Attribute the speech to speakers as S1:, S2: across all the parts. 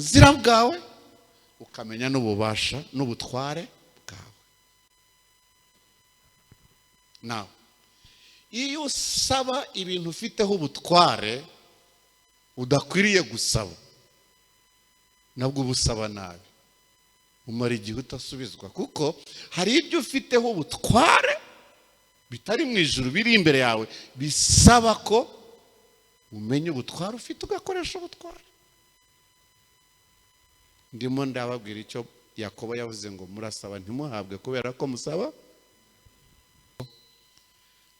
S1: Uburenganzira bwawe, ukamenya n'ububasha n'ubutware bwawe. Nawe iyo usaba ibintu ufiteho ubutware udakwiriye gusaba, nabwo uba usaba nabi, umara igihe utasubizwa, kuko hari ibyo ufiteho ubutware bitari mu ijuru, biri imbere yawe, bisaba ko umenya ubutware ufite, ugakoresha ubutware. Ndimo ndababwira icyo Yakobo yavuze ngo: "Murasaba ntimuhabwe kubera ko musaba."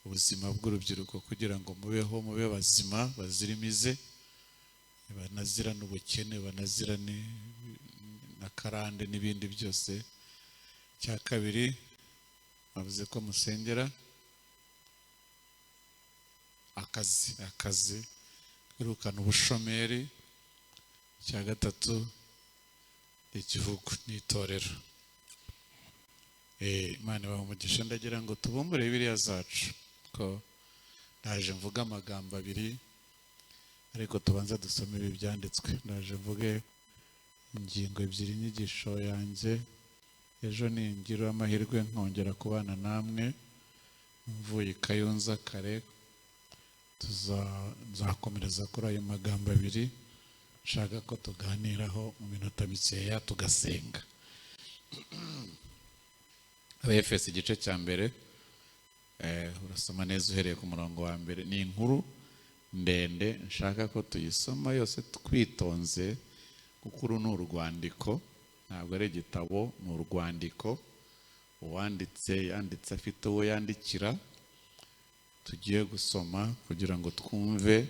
S1: Ubuzima bw'urubyiruko, kugira ngo mubeho, mube bazima, bazira imize, banazira n'ubukene, banazira na karande n'ibindi byose. Cya kabiri, bavuze ko musengera akazi, kwirukana ubushomeri. Icya gatatu, igihugu n'itorero. Imana ibaha umugisha. Ndagira ngo tubumbure Bibiliya zacu, ko ndaje mvuge amagambo abiri, ariko tubanza dusome ibi byanditswe. Ndaje mvuge ingingo ebyiri. Inyigisho yanjye ejo, ningira amahirwe nkongera kubana namwe mvuye i Kayonza kare, nzakomereza kuri ayo magambo abiri nshaka ko tuganiraho mu minota mikeya, tugasenga. Abefesi, igice cya mbere, urasoma neza uhereye ku murongo wa mbere. Ni inkuru ndende, nshaka ko tuyisoma yose twitonze, kuko uru ni urwandiko, ntabwo ari igitabo, ni urwandiko. Uwanditse yanditse afite uwo yandikira. Tugiye gusoma kugira ngo twumve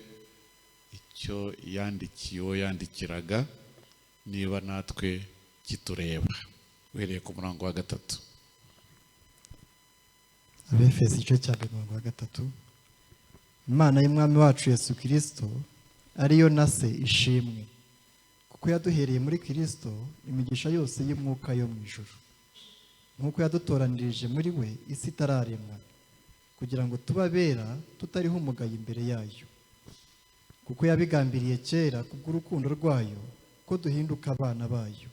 S1: icyo yandikiye uwo yandikiraga, niba natwe kitureba. Uhereye ku murongo wa gatatu.
S2: Abefesi, igice cya mbere, umurongo wa gatatu. Imana y'Umwami wacu Yesu Kirisito, ariyo na Se, ishimwe, kuko yaduhereye muri Kirisito imigisha yose y'umwuka yo mu ijuru, nk'uko yadutoranirije muri we isi itararemwa, kugira ngo tube abera tutariho umugayo imbere yayo, kuko yabigambiriye kera kubw'urukundo rwayo ko duhinduka abana bayo,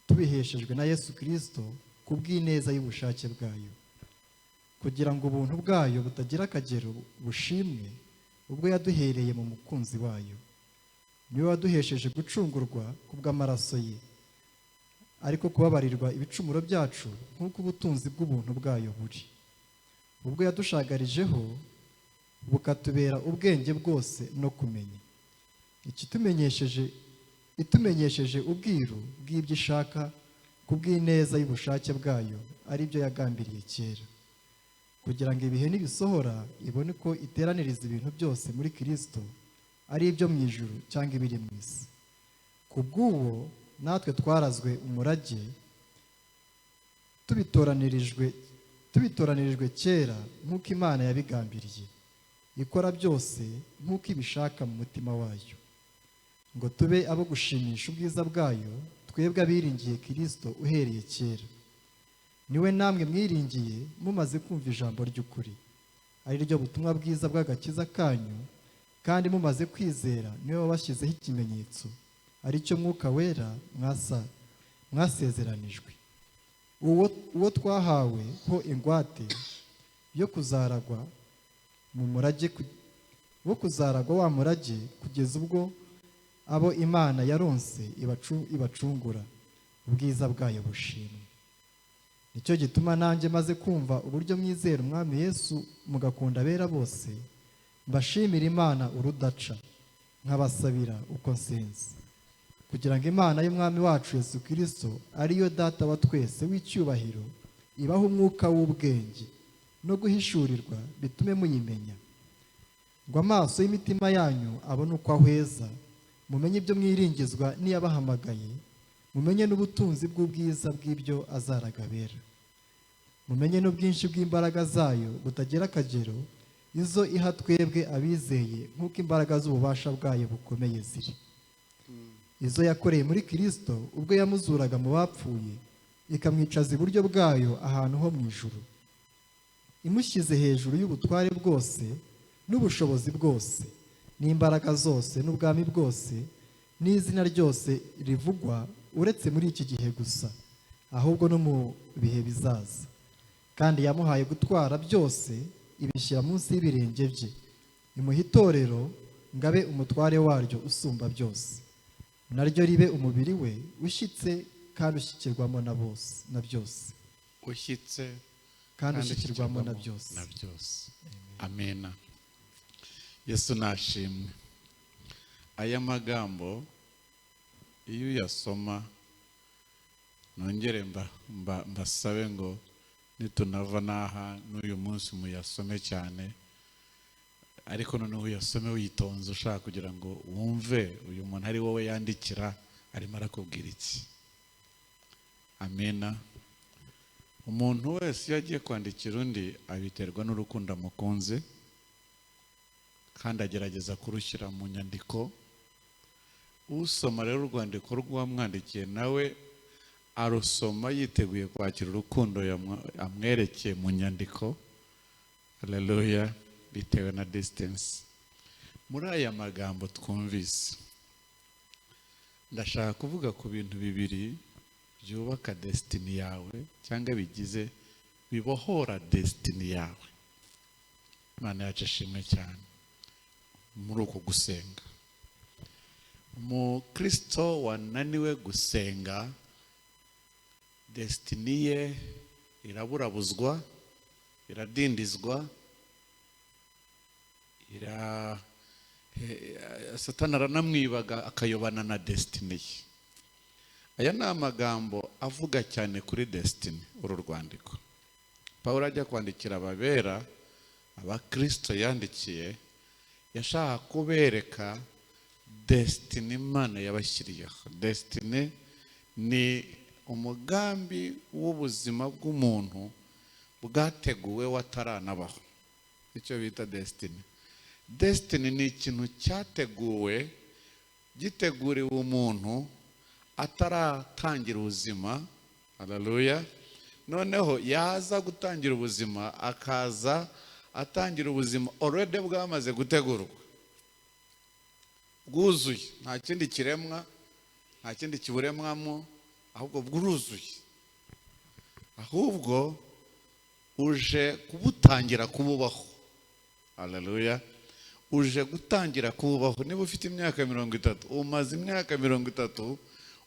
S2: tubiheshejwe na Yesu Kirisito kubw'ineza y'ubushake bwayo, kugira ngo ubuntu bwayo butagira akagero bushimwe, ubwo yaduhereye mu mukunzi wayo. Niwe waduhesheje gucungurwa kubw'amaraso ye, ariko kubabarirwa ibicumuro byacu, nk'uko ubutunzi bw'ubuntu bwayo buri, ubwo yadushagarijeho bukatubera ubwenge bwose no kumenya, ikitumenyesheje itumenyesheje ubwiru bw'ibyo ishaka kubw'ineza y'ubushake bwayo, ari byo yagambiriye kera, kugira ngo ibihe nibisohora ibone uko iteraniriza ibintu byose muri Kirisito, ari ibyo mu ijuru cyangwa ibiri mu isi. Ku bw'uwo natwe twarazwe umurage, tubitoranirijwe kera nk'uko Imana yabigambiriye, ikora byose nk'uko ibishaka mu mutima wayo, ngo tube abo gushimisha ubwiza bwayo, twebwe abiringiye Kirisito uhereye kera. Niwe namwe mwiringiye mumaze kumva ijambo ry'ukuri, ari ryo butumwa bwiza bw'agakiza kanyu, kandi mumaze kwizera niwe wabashyizeho ikimenyetso, ari cyo Mwuka Wera mwasezeranijwe, uwo twahawe ho ingwate yo kuzaragwa mu murage wo kuzaragwa wa murage, kugeza ubwo abo Imana yaronse ibacungura. Ubwiza bwayo bushimwe. Nicyo gituma nanjye, maze kumva uburyo mwizera Umwami Yesu, mugakunda abera bose, mbashimira Imana urudaca, nkabasabira uko nsenze, kugira ngo Imana y'Umwami wacu Yesu Kirisito, ariyo Data wa twese w'icyubahiro, ibahe umwuka w'ubwenge no guhishurirwa, bitume muyimenya, ngo amaso y'imitima yanyu abone uko ahweza, mumenye ibyo mwiringizwa n'iyabahamagaye, mumenye n'ubutunzi bw'ubwiza bw'ibyo azaraga abera, mumenye n'ubwinshi bw'imbaraga zayo butagira akagero, izo iha twebwe abizeye, nk'uko imbaraga z'ububasha bwayo bukomeye ziri, izo yakoreye muri Kirisito ubwo yamuzuraga mu bapfuye, ikamwicaza iburyo bwayo ahantu ho mu ijuru, imushyize hejuru y'ubutware bwose n'ubushobozi bwose n'imbaraga zose n'ubwami bwose. N'izina ryose rivugwa, uretse muri iki gihe gusa, ahubwo no mu bihe bizaza. Kandi yamuhaye gutwara byose, ibishyira munsi y'ibirenge bye, imuha itorero ngo abe umutware waryo usumba byose, naryo ribe umubiri we ushyitse kandi ushyikirwamo na bose na byose.
S1: Ushyitse
S2: kandi ushyikirwamo na byose.
S1: Na byose. Amena. Yesu nashimwe. Aya magambo iyo uyasoma, nongere mbasabe ngo nitunava n'aha n'uyu munsi muyasome cyane, ariko noneho uyasome witonze, ushaka kugira ngo wumve uyu muntu ari wowe yandikira arimo arakubwira iki. Amena. Umuntu wese iyo agiye kwandikira undi, abiterwa n'urukundo amukunze, kandi agerageza kurushyira mu nyandiko. Usoma rero urwandiko rw'uwamwandikiye, nawe arusoma yiteguye kwakira urukundo amwerekeye mu nyandiko. Haleluya. Bitewe na distance. Muri aya magambo twumvise, ndashaka kuvuga ku bintu bibiri byubaka destiny yawe, cyangwa bigize, bibohora destiny yawe. Imana yacu ishimwe cyane. Muri uku gusenga, umukristo wananiwe gusenga, destiny ye iraburabuzwa, iradindizwa, Satani aranamwibaga, akayobana na destiny ye. Aya ni amagambo avuga cyane kuri destiny. Uru rwandiko Pawulo ajya kwandikira ababera, abakristo yandikiye, yashaka kubereka destiny Imana yabashyiriyeho. Destiny ni umugambi w'ubuzima bw'umuntu bwateguwe wataranabaho, icyo bita destiny. Destiny ni ikintu cyateguwe, giteguriwe umuntu ataratangira ubuzima. Haleluya. Noneho yaza gutangira ubuzima, akaza atangira ubuzima already bwamaze gutegurwa, bwuzuye, nta kindi kiremwa, nta kindi kiburemwamo, ahubwo bwuruzuye, ahubwo uje kubutangira kububaho. Haleluya. Uje gutangira kububaho. Niba ufite imyaka 30, umaze imyaka 30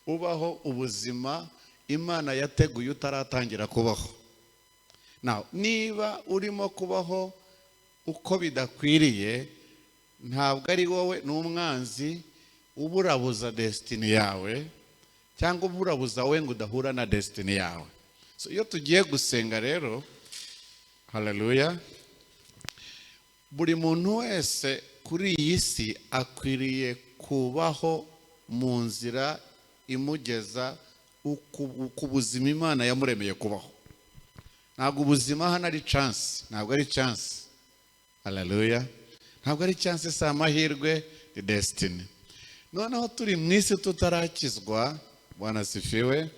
S1: ubaho ubuzima Imana yateguye utaratangira kubaho. Now, niba urimo kubaho uko bidakwiriye, ntabwo ari wowe, ni umwanzi uburabuza destiny yawe, cyangwa uburabuza we ngo udahura na destiny yawe. So iyo tugiye gusenga rero, haleluya, buri muntu wese kuri iyi si akwiriye kubaho mu nzira imugeza ku buzima Imana yamuremeye kubaho. Ntabwo ubuzima hano ari chance, ntabwo ari chance. Haleluya. Ntabwo ari chance, si amahirwe, ni destiny. Noneho turi mu isi tutarakizwa, Bwana sifiwe,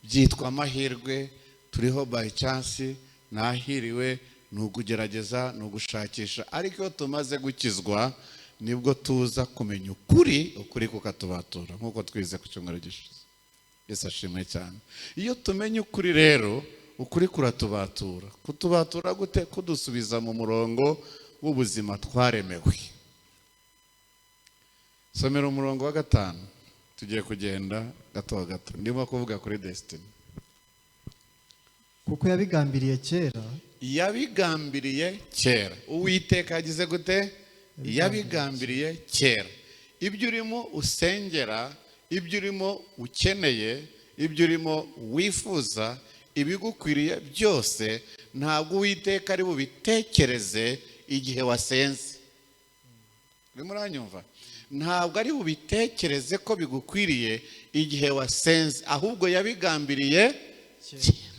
S1: byitwa amahirwe, turiho by chance, nahiriwe, ni ukugerageza, ni ugushakisha. Ariko iyo tumaze gukizwa, nibwo tuza kumenya ukuri, ukuri kukatubatura, nk'uko twize ku cyumweru gishize. Yesu ashimwe cyane. Iyo tumenye ukuri rero, ukuri kuratubatura. Kutubatura gute? Kudusubiza mu murongo w'ubuzima twaremewe. Somera umurongo wa 5, tugiye kugenda gato gato, ndimo kuvuga kuri destiny.
S2: Kuko yabigambiriye kera.
S1: Yabigambiriye kera. Uwiteka yagize gute? Yabigambiriye kera. Ibyo urimo usengera, ibyo urimo ukeneye, ibyo urimo wifuza, ibigukwiriye byose, ntabwo Uwiteka ari bubitekereze igihe wasenze. Urimo uranyumva? Ntabwo ari bubitekereze ko bigukwiriye igihe wasenze, ahubwo yabigambiriye kera.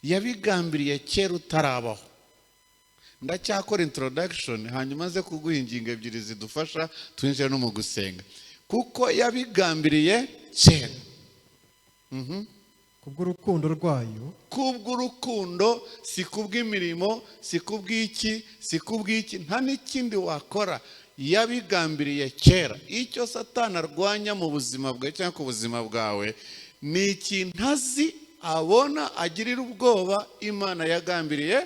S1: Yabigambiriye kera utarabaho. Ndacyakora introduction, hanyuma nze kuguha ingingo ebyiri zidufasha twinjire no mu gusenga. Kuko yabigambiriye kera.
S2: Kubw'urukundo rwayo.
S1: Kubw'urukundo, si kubw'imirimo, si kubw'iki, si kubw'iki, nta n'ikindi wakora. Yabigambiriye kera. Icyo Satani arwanya mu buzima bwawe cyangwa ku buzima bwawe ni ikintu azi, abona, agirira ubwoba Imana yagambiriye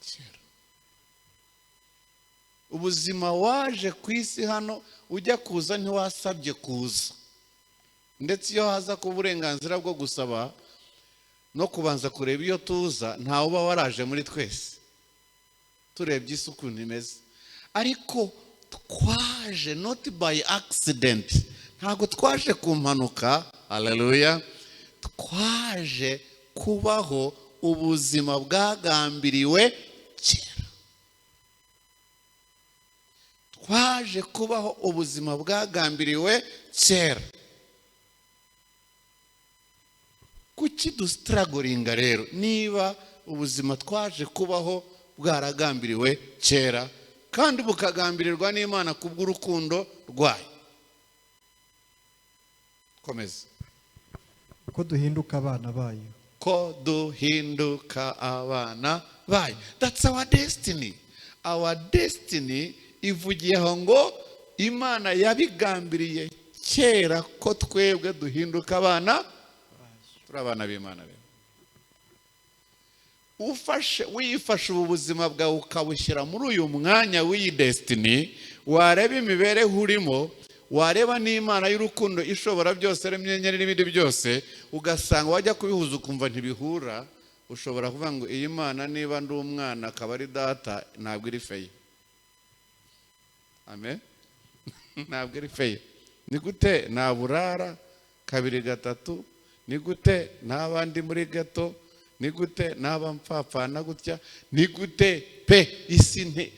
S1: kera. Ubuzima waje ku isi hano, ujya kuza ntiwasabye kuza. Ndetse iyo haza kuba uburenganzira bwo gusaba no kubanza kureba iyo tuza, ntawe uba waraje muri twese, turebye isi ukuntu imeze. Ariko twaje not by accident, ntabwo twaje ku mpanuka. Haleluya! Twaje kubaho ubuzima bwagambiriwe kera. Twaje kubaho ubuzima bwagambiriwe kera. Kuki dustrugglinga rero niba ubuzima twaje kubaho bwaragambiriwe kera, kandi bukagambirirwa n'Imana kubw'urukundo rwayo? Komeza.
S2: Ko duhinduka abana bayo.
S1: Ko duhinduka abana bayo. That's our destiny. Our destiny ivugiyeho ngo Imana yabigambiriye kera ko twebwe duhinduka abana. Turi abana b'Imana rero. Ufashe, wifashe ubu buzima bwawe ukabushyira muri uyu mwanya w'iyi destiny, wareba imibereho urimo, wareba n'Imana y'urukundo ishobora byose, n'imyenyeri n'ibindi byose, ugasanga wajya kubihuza ukumva ntibihura. Ushobora kuvuga ngo iyi Mana, niba ndi umwana akaba ari data, ntabwo iri fair. Amen. Ntabwo iri fair. Ni gute naburara kabiri gatatu? Ni gute naba ndi muri gato? Ni gute naba mpfapfana gutya? Ni gute pe isi nte?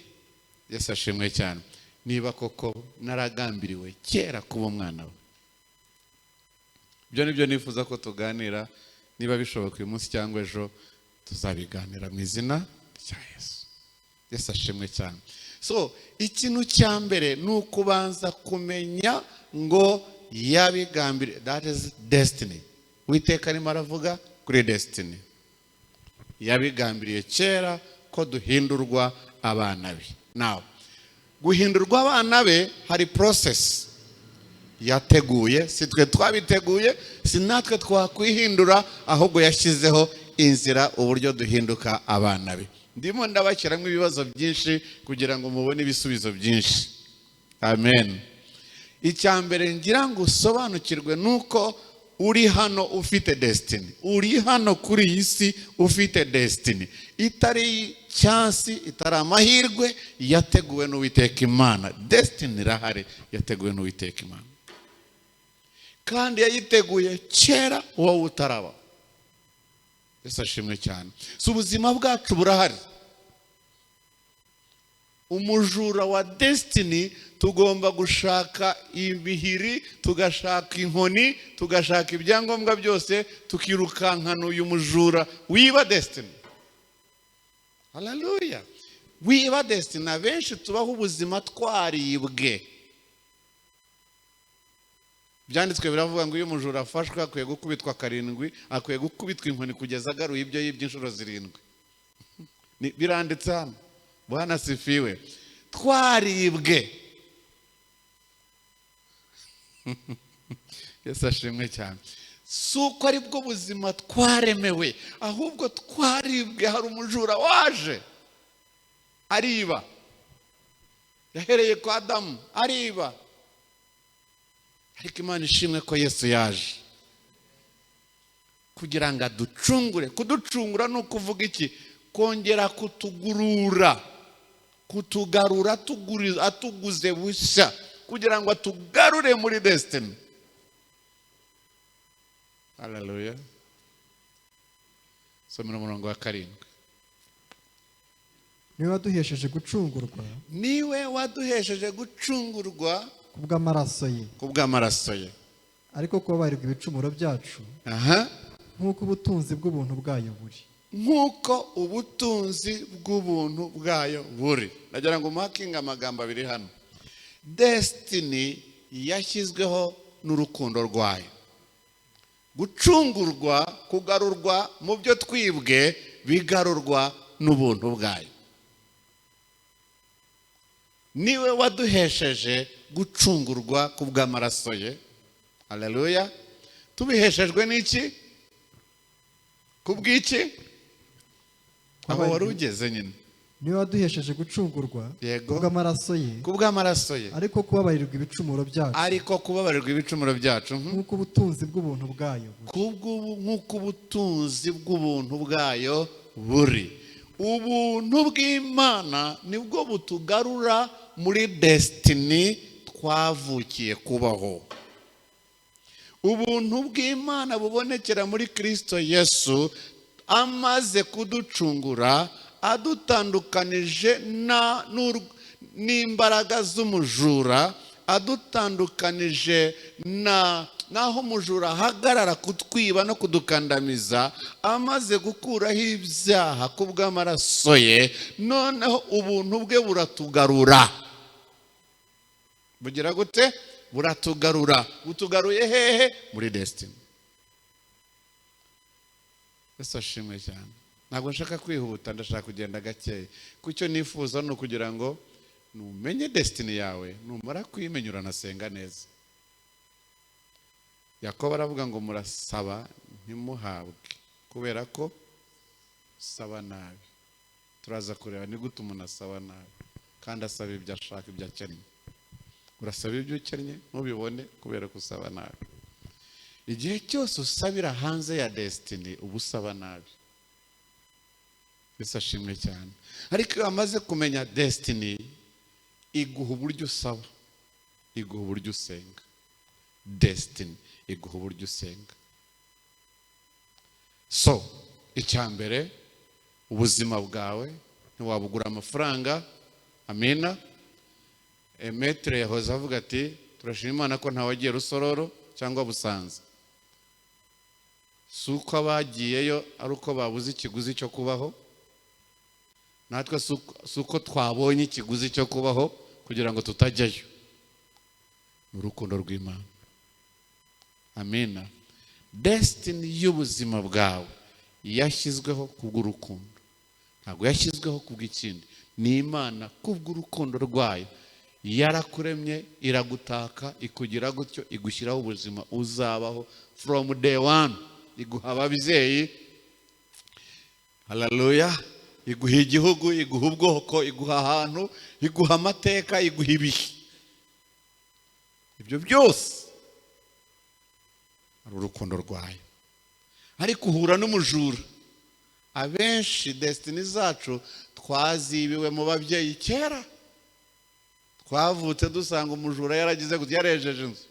S1: Yesu ashimwe cyane. Niba koko naragambiriwe kera kuba umwana we. Ibyo ni byo nifuza ko tuganira. Niba bishoboka uyu munsi cyangwa ejo tuzabiganira mu izina rya Yesu. Yesu ashimwe cyane. So ikintu cya mbere ni ukubanza kumenya ngo yabigambiriye. That is destiny. Uwiteka arimo aravuga kuri destiny. Yabigambiriye kera ko duhindurwa abana be. Now, guhindurwa abana be hari process yateguye. Si twe twabiteguye, si natwe twakwihindura, ahubwo yashyizeho inzira, uburyo duhinduka abana be. Ndimo ndabashyiramo ibibazo byinshi kugira ngo mubone ibisubizo byinshi. Amen. Icya mbere ngira ngo usobanukirwe ni uko uri hano ufite destiny. Uri hano kuri iyi si ufite destiny itari chance, itari amahirwe, yateguwe n'Uwiteka Imana. Destiny irahari, yateguwe n'Uwiteka Imana, kandi yayiteguye kera wowe utaraba. Yesu ashimwe cyane. Si ubuzima bwacu burahari. Umujura wa destiny, tugomba gushaka ibihiri, tugashaka inkoni, tugashaka ibyangombwa byose, tukirukankana uyu mujura wiba destiny. Haleluya! Wiba destiny. Abenshi tubaho ubuzima twaribwe. Byanditswe biravuga ngo iyo umujura afashwe akwiye gukubitwa karindwi, akwiye gukubitwa inkoni kugeza agaruye ibyo yibye inshuro zirindwi. Biranditse hano. Bwana asifiwe. Twaribwe. Yesu ashimwe cyane. Si uko ari bwo buzima twaremewe, ahubwo twaribwe. Hari umujura waje ariba. Yahereye kwa Adamu ariba. Ariko Imana ishimwe ko Yesu yaje kugira ngo aducungure. Kuducungura ni ukuvuga iki? Kongera kutugurura, kutugarura, atuguze bushya, kugira ngo atugarure muri destiny. Haleluya! Somera umurongo wa 7.
S2: Niwe waduhesheje gucungurwa.
S1: Niwe waduhesheje gucungurwa
S2: kubw'amaraso ye.
S1: Kubw'amaraso ye.
S2: Ariko kubabarirwa ibicumuro byacu, nk'uko ubutunzi bw'ubuntu bwayo buri.
S1: Nk'uko ubutunzi bw'ubuntu bwayo buri. Ndagira ngo muhakinge amagambo abiri hano. Destiny yashyizweho n'urukundo rwayo. Gucungurwa, kugarurwa mu byo twibwe, bigarurwa n'ubuntu bwayo. Niwe waduhesheje gucungurwa ku bw'amaraso ye. Haleluya! Tubiheshejwe n'iki? Ku bw'iki? Aho wari ugeze nyine.
S2: Niwe waduhesheje gucungurwa kubw'amaraso ye,
S1: Ku bw'amaraso ye,
S2: ariko kubabarirwa ibicumuro byacu,
S1: ariko kubabarirwa ibicumuro byacu.
S2: Nk'uko ubutunzi bw'ubuntu bwayo buri.
S1: Nk'uko ubutunzi bw'ubuntu bwayo buri. Ubuntu bw'Imana nibwo butugarura muri destiny twavukiye kubaho. Ubuntu bw'Imana bubonekera muri Kirisito Yesu, amaze kuducungura, adutandukanije n'imbaraga z'umujura, adutandukanije na naho umujura ahagarara kutwiba no kudukandamiza, amaze gukuraho ibyaha ku bw'amaraso ye. Noneho ubuntu bwe buratugarura. Bugira gute? Buratugarura. Butugaruye hehe? Muri destiny. Yesu ashimwe cyane. Ntabwo nshaka kwihuta, ndashaka kugenda gakeya, kuko icyo nifuza ni ukugira ngo numenye destiny yawe. Numara kuyimenya, uranasenga neza. Yakobo aravuga ngo: "Murasaba ntimuhabwe kubera ko saba nabi." Turaza kureba ni gute umuntu asaba nabi kandi asaba ibyo ashaka, ibyo akennye. Urasaba ibyo ukennye ntubibone kubera ko usaba nabi. Igihe cyose usabira hanze ya destiny, uba usaba nabi. Yesu ashimwe cyane. Ariko iyo wamaze kumenya destiny, iguha uburyo usaba, iguha uburyo usenga. Destiny iguha uburyo usenga. So icya mbere, ubuzima bwawe ntiwabugura amafaranga. Amina. Maître yahoze avuga ati: "Turashima Imana ko ntawagiye Rusororo cyangwa Busanza." Si uko abagiyeyo ari uko babuze ikiguzi cyo kubaho, natwe si uko twabonye ikiguzi cyo kubaho kugira ngo tutajyayo. Ni urukundo rw'Imana. Amina. Destiny y'ubuzima bwawe yashyizweho kubw'urukundo, ntabwo yashyizweho kubw'ikindi. Ni Imana kubw'urukundo rwayo yarakuremye, iragutaka, ikugira gutyo, igushyiraho ubuzima uzabaho from day one, iguha ababyeyi. Haleluya! Iguha igihugu, iguha ubwoko, iguha ahantu, iguha amateka, iguha ibihe. Ibyo byose ari urukundo rwayo. Ariko uhura n'umujura. Abenshi destiny zacu twazibiwe mu babyeyi kera. Twavutse dusanga umujura yaragize gutya, yarejeje inzu,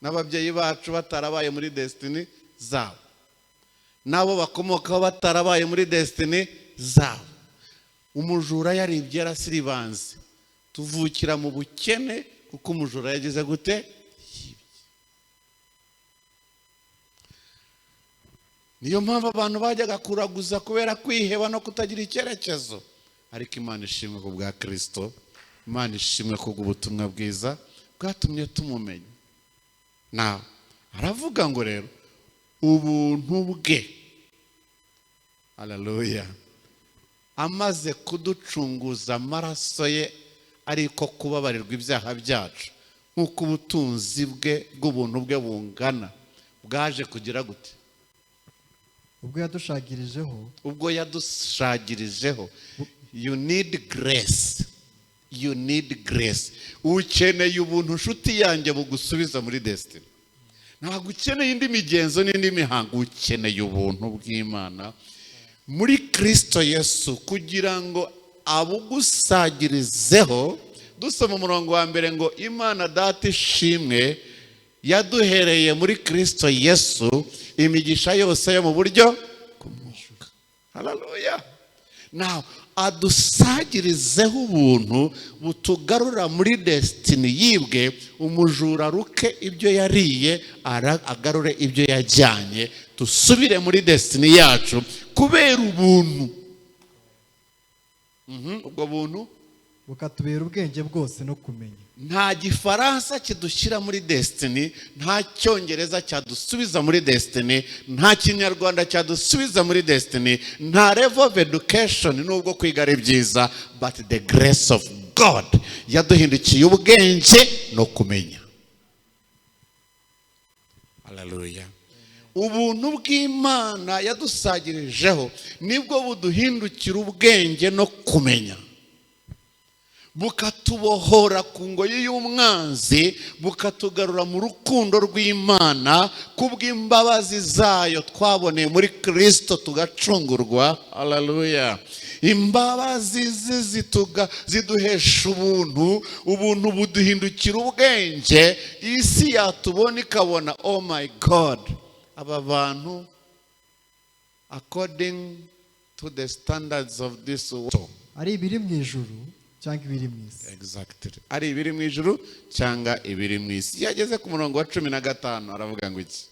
S1: n'ababyeyi bacu batarabaye muri destiny zabo, n'abo bakomokaho batarabaye muri destiny zabo. Umujura yaribye, yarasiribanze. Tuvukira mu bukene kuko umujura yagize gute? Yibye. Niyo mpamvu abantu bajyaga kuraguza kubera kwiheba no kutagira icyerekezo. Ariko Imana ishimwe ku bwa Kirisito. Imana ishimwe ku bw'ubutumwa bwiza bwatumye tumumenya. Nawe aravuga ngo rero ubuntu bwe, haleluya, amaze kuducunguza amaraso ye, ariko kubabarirwa ibyaha byacu nk'uko ubutunzi bwe bw'ubuntu bwe bungana, bwaje kugira gute?
S2: Ubwo yadushagirijeho.
S1: Ubwo yadushagirijeho. You need grace, you need grace. Ukeneye ubuntu, nshuti yanjye, bugusubiza muri destiny. Ntabwo ukeneye indi migenzo n'indi mihango, ukeneye ubuntu bw'Imana muri Kirisito Yesu kugira ngo abugusagirizeho. Dusoma umurongo wa mbere ngo: "Imana Data ishimwe, yaduhereye muri Kirisito Yesu imigisha yose yo mu buryo bw'umwuka." Haleluya! Nawe adusagirizeho ubuntu butugarura muri destiny yibwe. Umujura ruke ibyo yariye, agarure ibyo yajyanye, dusubire muri destiny yacu kubera ubuntu. Ubwo buntu
S2: bukatubera ubwenge bwose no kumenya.
S1: Nta Gifaransa kidushyira muri destiny, nta Cyongereza cyadusubiza muri destiny, nta Kinyarwanda cyadusubiza muri destiny, nta level of education, nubwo kwiga ari byiza, but the grace of God. God yaduhindukiye ubwenge no kumenya. Haleluya! Ubuntu bw'Imana yadusagirijeho nibwo buduhindukira ubwenge no kumenya, bukatubohora ku ngoyi y'umwanzi, bukatugarura mu rukundo rw'Imana kubw'imbabazi zayo twaboneye muri Kirisito, tugacungurwa. Haleluya! Imbabazi ze ziduhesha ubuntu, ubuntu buduhindukira ubwenge. Isi yatubona ikabona: "Oh my God, aba bantu, according to the standards of this world."
S2: Ari ibiri mu ijuru cyangwa ibiri mu isi.
S1: Exactly, ari ibiri mu ijuru cyangwa ibiri mu isi. Iyo ageze ku murongo wa 15 aravuga ngo iki?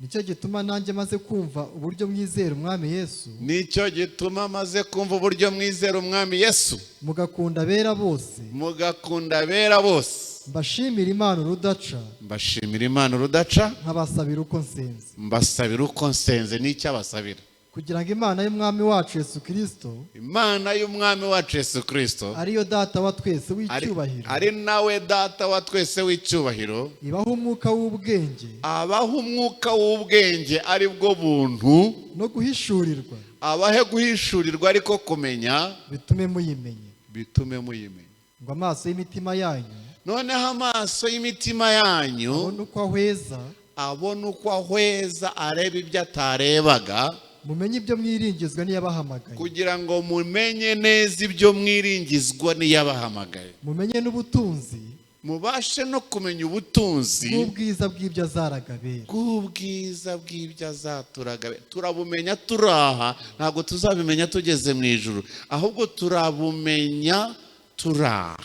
S2: Nicyo gituma nanjye maze kumva uburyo mwizera Umwami Yesu,
S1: Nicyo gituma maze kumva uburyo mwizera Umwami Yesu,
S2: mugakunda abera bose,
S1: mugakunda abera bose,
S2: mbashimira Imana urudaca,
S1: mbashimira Imana urudaca,
S2: nkabasabira uko nsenze,
S1: mbasabira uko nsenze. N'icyo abasabira?
S2: Kugira ngo Imana y'Umwami wacu Yesu Kirisito,
S1: Imana y'Umwami wacu Yesu Kirisito,
S2: ariyo Data wa twese w'icyubahiro,
S1: ari nawe Data wa twese w'icyubahiro,
S2: ibahe umwuka w'ubwenge
S1: abaha umwuka w'ubwenge, ari bwo buntu,
S2: no guhishurirwa,
S1: abahe guhishurirwa, ariko kumenya,
S2: bitume muyimenya,
S1: bitume muyimenya,
S2: ngo amaso y'imitima yanyu
S1: noneho amaso y'imitima yanyu
S2: abone uko ahweza,
S1: abone uko ahweza, areba ibyo atarebaga,
S2: mumenye ibyo mwiringizwa n'iyabahamagaye,
S1: kugira ngo mumenye neza ibyo mwiringizwa n'iyabahamagaye,
S2: mumenye n'ubutunzi
S1: mubashe no kumenya ubutunzi
S2: bw'ubwiza bw'ibyo azaraga abera,
S1: bw'ubwiza bw'ibyo azaturaga. Turabumenya turaha, ntabwo tuzabimenya tugeze mu ijuru, ahubwo turabumenya turaha,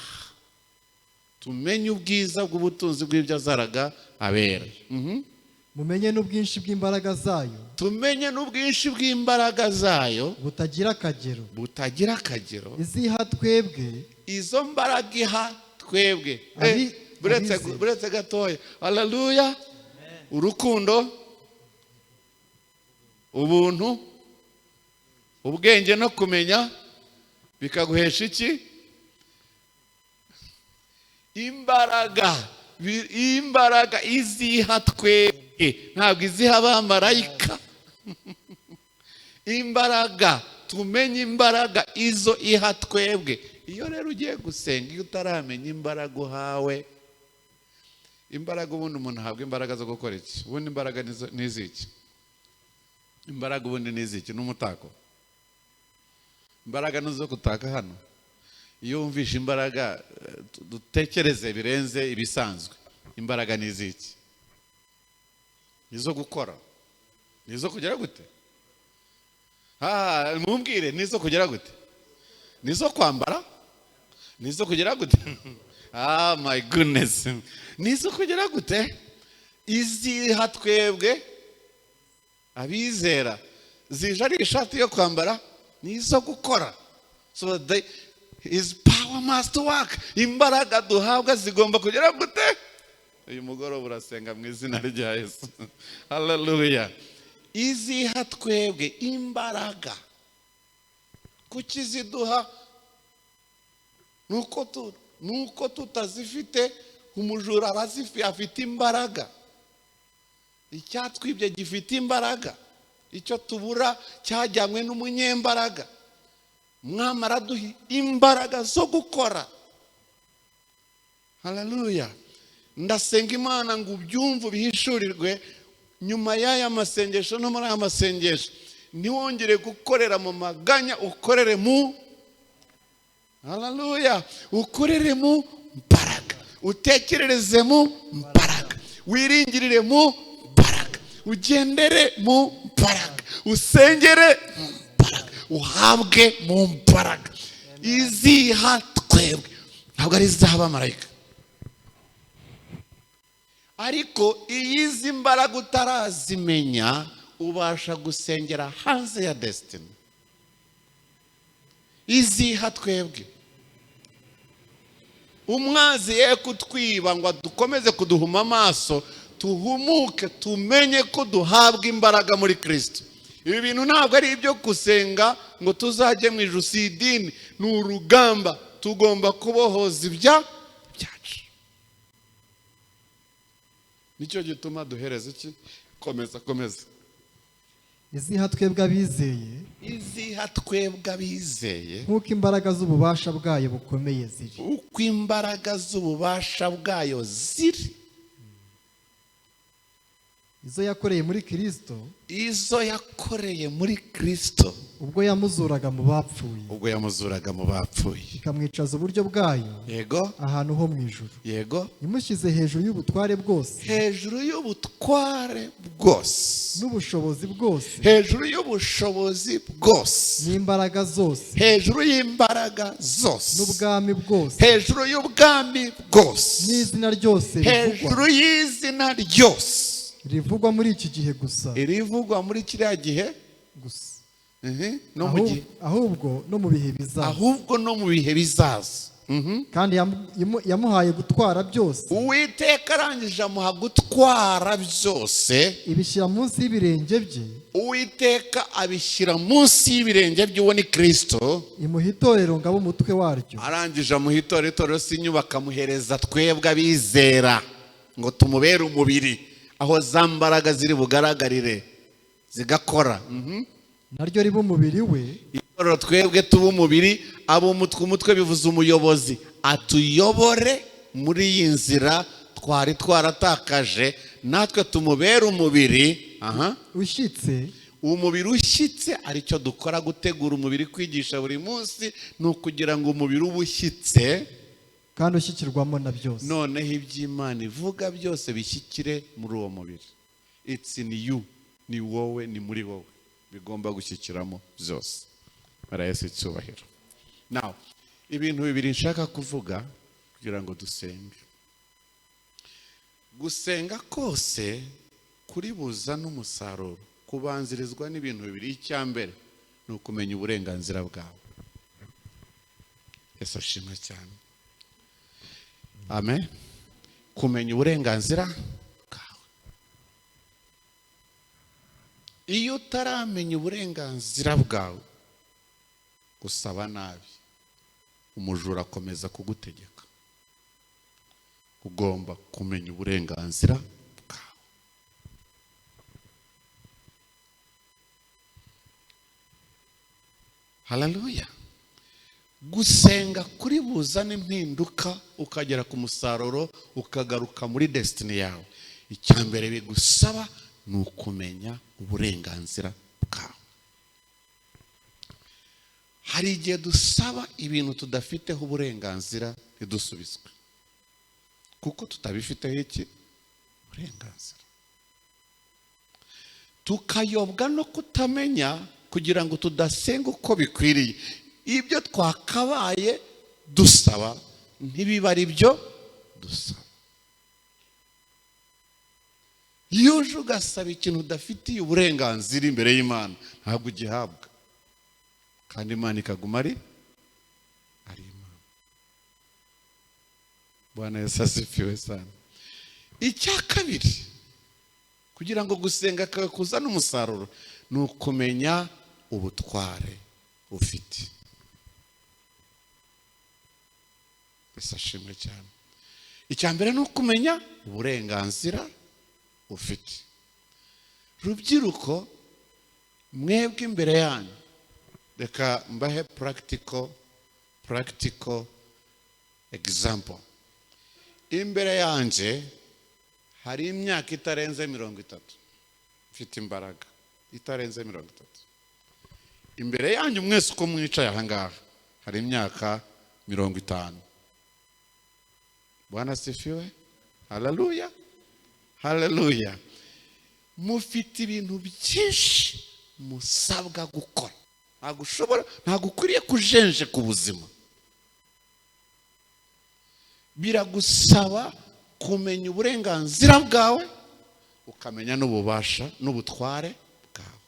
S1: tumenye ubwiza bw'ubutunzi bw'ibyo azaraga abera.
S2: Mumenye n'ubwinshi bw'imbaraga zayo,
S1: Tumenye n'ubwinshi bw'imbaraga zayo,
S2: butagira akagero,
S1: butagira akagero,
S2: iziha twebwe
S1: Izo mbaraga iha twebwe. Buretse
S2: abizera.
S1: Buretse gatoya. Haleluya! Urukundo, ubuntu, ubwenge no kumenya bikaguhesha iki? Imbaraga. Imbaraga iziha twebwe, ntabwo iziha abamarayika. Imbaraga, tumenye imbaraga izo iha twebwe. Iyo rero ugiye gusenga, iyo utaramenya imbaraga uhawe, imbaraga, ubundi umuntu ahabwa imbaraga zo gukora iki? Ubundi imbaraga ni iziki? Imbaraga ubundi ni iziki? Ni umutako? Imbaraga ni izo gutaka hano? Iyo wumvishe imbaraga, dutekereze birenze ibisanzwe. Imbaraga ni iziki? Ni izo gukora? Ni izo kugera gute? Mumbwire, ni izo kugera gute? Ni izo kwambara? Ni izo kugera gute? Ah, my goodness, ni izo kugera gute? Iziha twebwe abizera zije ari ishati yo kwambara? Ni izo gukora. So his power must work. Imbaraga duhabwa zigomba kugera gute? Uyu mugoroba urasenga mu izina rya Yesu. Haleluya! Iziha twebwe imbaraga, kuki ziduha? Nuko tutazifite. Umujura arazifite, afite imbaraga. Icyatwibye gifite imbaraga. Icyo tubura cyajyanywe n'umunyembaraga. Mwami araduha imbaraga zo gukora. Haleluya! Ndasenga Imana ngo ubyumve, ubihishurirwe nyuma y'aya masengesho no muri aya masengesho, ntiwongere gukorera mu maganya, ukorere mu, haleluya, ukorere mu mbaraga, utekerereze mu mbaraga, wiringirire mu mbaraga, ugendere mu mbaraga, usengere mu mbaraga, uhabwe mu mbaraga. Iziha twebwe ntabwo ari iz'abamarayika. Ariko iyo izi mbaraga utarazimenya, ubasha gusengera hanze ya destiny. Iziha twebwe, umwanzi ye kutwiba ngo dukomeze kuduhuma amaso, tuhumuke, tumenye ko duhabwa imbaraga muri Kirisito. Ibi bintu ntabwo ari ibyo gusenga ngo tuzajye mu ijuru, si idini, ni urugamba. Tugomba kubohoza ibya byacu. Nicyo gituma duhereza iki? Komeza, komeza.
S2: Iziha twebwe abizeye,
S1: Iziha twebwe abizeye,
S2: nk'uko imbaraga z'ububasha bwayo bukomeye ziri.
S1: Uko imbaraga z'ububasha bwayo ziri.
S2: Izo yakoreye muri Kirisito,
S1: Izo yakoreye muri Kirisito,
S2: ubwo yamuzuraga mu bapfuye,
S1: ubwo yamuzuraga mu bapfuye,
S2: ikamwicaza uburyo bwayo ahantu ho mu ijuru, imushyize hejuru y'ubutware bwose,
S1: Hejuru y'ubutware bwose,
S2: n'ubushobozi bwose,
S1: hejuru y'ubushobozi bwose,
S2: n'imbaraga zose,
S1: hejuru y'imbaraga zose,
S2: n'ubwami bwose,
S1: hejuru y'ubwami bwose,
S2: n'izina ryose rivugwa,
S1: hejuru y'izina ryose
S2: rivugwa muri iki gihe gusa,
S1: irivugwa muri kiriya gihe
S2: gusa,
S1: no mu gihe,
S2: ahubwo no mu bihe bizaza.
S1: Ahubwo no mu bihe bizaza.
S2: Kandi yamuhaye gutwara byose,
S1: Uwiteka arangije amuha gutwara byose,
S2: ibishyira munsi y'ibirenge bye,
S1: Uwiteka abishyira munsi y'ibirenge by'uwo ni Kirisito,
S2: imuha itorero ngo abe umutwe waryo.
S1: Arangije amuha itorero. Itorero si inyubako, amuhereza twebwe abizera ngo tumubere umubiri, aho za mbaraga ziri bugaragarire zigakora.
S2: Naryo riba umubiri we.
S1: Itorero twebwe tuba umubiri, aba umutwe. Umutwe bivuze umuyobozi, atuyobore muri iyi nzira twari twaratakaje, natwe tumubere umubiri, aha.
S2: Ushyitse.
S1: Umubiri ushyitse, aricyo dukora, gutegura umubiri, kwigisha buri munsi, ni ukugira ngo umubiri ube ushyitse,
S2: kandi ushyikirwamo na byose.
S1: Noneho iby'Imana ivuga byose bishyikire muri uwo mubiri. It's in you, ni wowe, ni muri wowe bigomba gushyikiramo byose. Yesu icyubahiro. Now, ibintu bibiri nshaka kuvuga kugira ngo dusenge. Gusenga kose kuri buza n'umusaruro kubanzirizwa n'ibintu bibiri. Icya mbere ni ukumenya uburenganzira bwawe. Yesu ashimwe cyane, amen. Kumenya uburenganzira bwawe. Iyo utaramenya uburenganzira bwawe, gusaba nabi, umujura akomeza kugutegeka. Ugomba kumenya uburenganzira bwawe. Haleluya! Gusenga kuri buzane impinduka, ukagera ku musaruro, ukagaruka muri destiny yawe, icya mbere bigusaba ni ukumenya uburenganzira bwawe. Hari igihe dusaba ibintu tudafiteho uburenganzira ntidusubizwe, kuko tutabifiteho iki? Uburenganzira. Tukayobwa no kutamenya, kugira ngo tudasenga uko bikwiriye, ibyo twakabaye dusaba ntibiba ari byo dusaba. Iyo uje ugasaba ikintu udafitiye uburenganzira imbere y'Imana, ntabwo ugihabwa, kandi Imana ikaguma ari Imana. Bwana Yesu asifiwe sana. Icya kabiri, kugira ngo gusenga kawe kuzane umusaruro, ni ukumenya ubutware ufite. Yesu ashimwe cyane. Icya mbere ni ukumenya uburenganzira ufite. Rubyiruko, mwebwe imbere yanyu, reka mbahe practical example. Imbere yanjye hari imyaka itarenze 30, mfite imbaraga itarenze 30. Imbere yanyu mwese uko mwicaye aha ngaha hari imyaka 50. Bwana asifiwe, haleluya, haleluya. Mufite ibintu byinshi musabwa gukora. Ntabwo ushobora, ntabwo ukwiriye kujenjeka ubuzima. Biragusaba kumenya uburenganzira bwawe, ukamenya n'ububasha n'ubutware bwawe.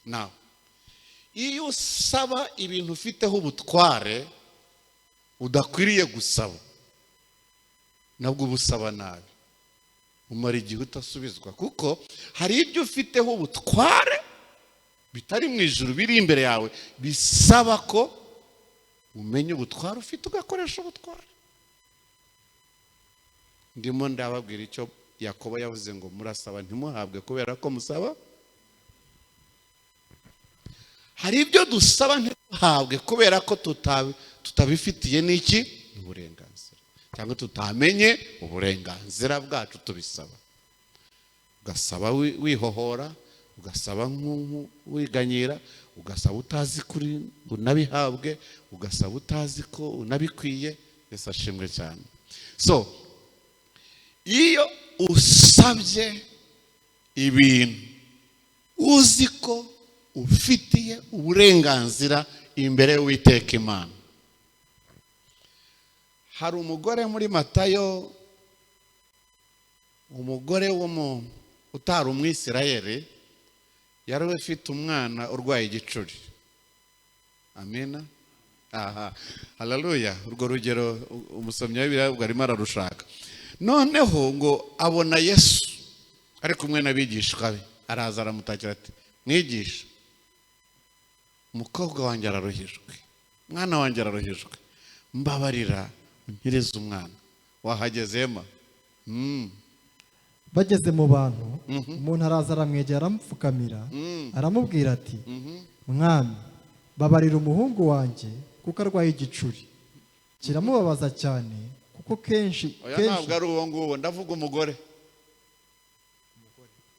S1: Nawe iyo usaba ibintu ufiteho ubutware udakwiriye gusaba, nabwo uba usaba nabi, umara igihe utasubizwa, kuko hari ibyo ufiteho ubutware bitari mu ijuru, biri imbere yawe, bisaba ko Umenye ubutware ufite, ugakoresha ubutware. Ndimo ndababwira icyo Yakobo yavuze ngo murasaba ntimuhabwe kubera ko musaba. Hari ibyo dusaba ntiduhabwe kubera ko tutabifitiye n'iki uburenganzira, cyangwa tutamenye uburenganzira bwacu tubisaba. Ugasaba wihohora, ugasaba wiganyira, ugasaba utazi kuri unabihabwe, ugasaba utazi ko unabikwiye. Yesu ashimwe cyane. So iyo usabye ibintu uzi ko ufitiye uburenganzira imbere y'Uwiteka Imana. Hari umugore muri Matayo, umugore utari umwisirayeli, yari ufite umwana urwaye igicuri. Amina. Aha, haleluya. Urwo rugero umusomyi w'Bibiliya arimo ararushaka. Noneho ngo abona Yesu ari kumwe n'abigishwa be, araza aramutakira ati mwigisha, umukobwa wanjye araruhijwe, umwana wanjye araruhijwe, mbabarira unkirize umwana. Wahageze ma?
S2: Bageze mu bantu, umuntu araza aramwegera, aramupfukamira, aramubwira ati mwami, babarira umuhungu wanjye kuko arwaye igicuri kiramubabaza cyane, kuko kenshi
S1: Ntabwo ari uwo nguwo, ndavuga umugore.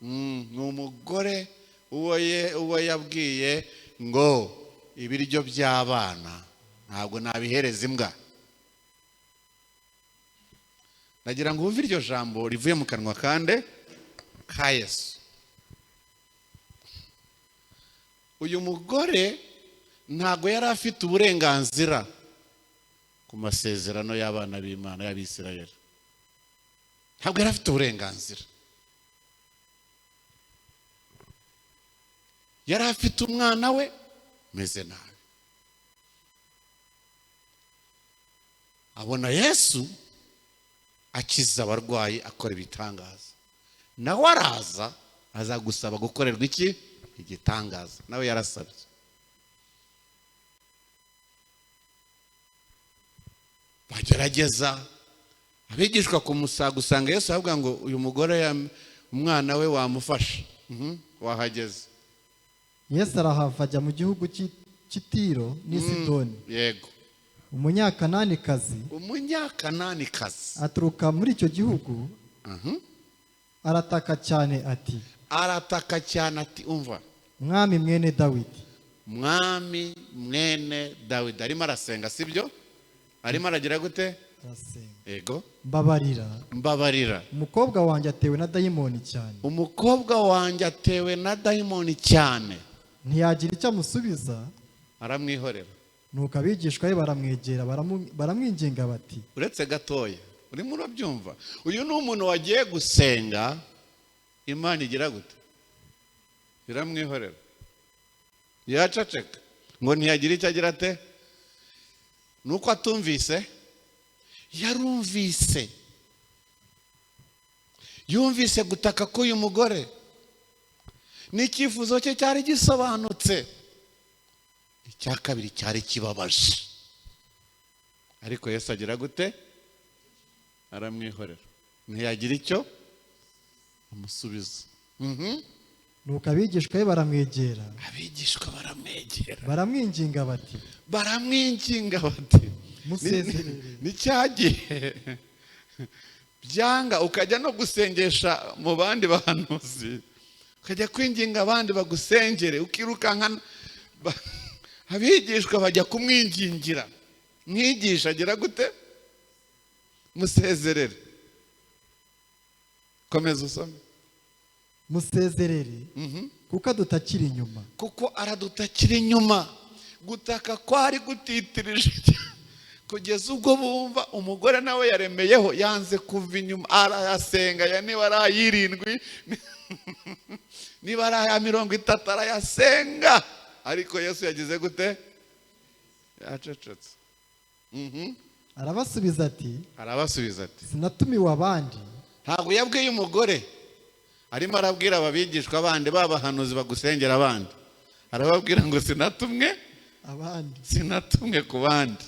S1: Ni umugore uwo yabwiye ngo ibiryo by'abana ntabwo nabihereza imbwa. Nagira ngo wumve iryo jambo rivuye mu kanwa kande ka Yesu. Uyu mugore ntabwo yari afite uburenganzira ku masezerano y'abana b'Imana y'Abisirayeli. Ntabwo yari afite uburenganzira. Yari afite umwana we meze nabi. Abona Yesu akiza abarwayi, akora ibitangaza, nawe araza aza gusaba gukorerwa iki igitangaza. Nawe yarasabye. Bagerageza abigishwa kumusa gusanga Yesu, avuga ngo uyu mugore umwana we wamufasha. Wahageze.
S2: Yesu arahava ajya mu gihugu cy'i Tiro n'i Sidoni.
S1: Yego.
S2: Umunyakananikazi aturuka muri icyo gihugu, arataka cyane ati,
S1: arataka cyane ati umva,
S2: mwami mwene Dawidi.
S1: Mwami mwene Dawidi. Arimo arasenga, sibyo? Arimo aragira gute?
S2: Arasenga.
S1: Yego.
S2: Mbabarira.
S1: Mbabarira.
S2: Umukobwa wanjye atewe na dayimoni cyane.
S1: Umukobwa wanjye atewe na dayimoni cyane.
S2: Ntiyagira icyo amusubiza,
S1: aramwihorera.
S2: Nuko abigishwa be baramwegera, baramwinginga bati,
S1: uretse gatoya, urimo urabyumva, uyu ni umuntu wagiye gusenga, Imana igira gute? Iramwihorera. Yaceceka ngo ntiyagira icyo agira ate? Nuko atumvise, yarumvise. Yumvise gutaka k'uyu mugore, n'icyifuzo cye cyari gisobanutse. Icya kabiri cyari kibabaje, ariko Yesu agira gute? Aramwihorera, ntiyagira icyo amusubiza.
S2: Nuko abigishwa be baramwegera,
S1: abigishwa baramwegera,
S2: baramwinginga bati,
S1: baramwinginga bati
S2: musezerere.
S1: Ni cyagihe byanga ukajya no gusengesha mu bandi bahanuzi, ukajya kwinginga abandi bagusengere, ukirukanka. Abigishwa bajya kumwingingira, mwigisha agira gute? Musezerere. Komeza usome.
S2: Musezerere kuko adutakira inyuma.
S1: Kuko aradutakira inyuma. Gutaka kwari gutitirije kugeza ubwo bumva umugore nawe yaremeyeho, yanze kuva inyuma, arayasenga ya niba ari ay'irindwi, niba ari aya 30 arayasenga. Ariko Yesu yagize gute? Yacecetse.
S2: Arabasubiza ati,
S1: arabasubiza ati
S2: sinatumiwe abandi.
S1: Ntabwo yabwiye umugore, arimo arabwira ababigishwa bandi babahanuzi bagusengera abandi, arababwira ngo sinatumwe
S2: Abandi.
S1: Sinatumwe ku bandi.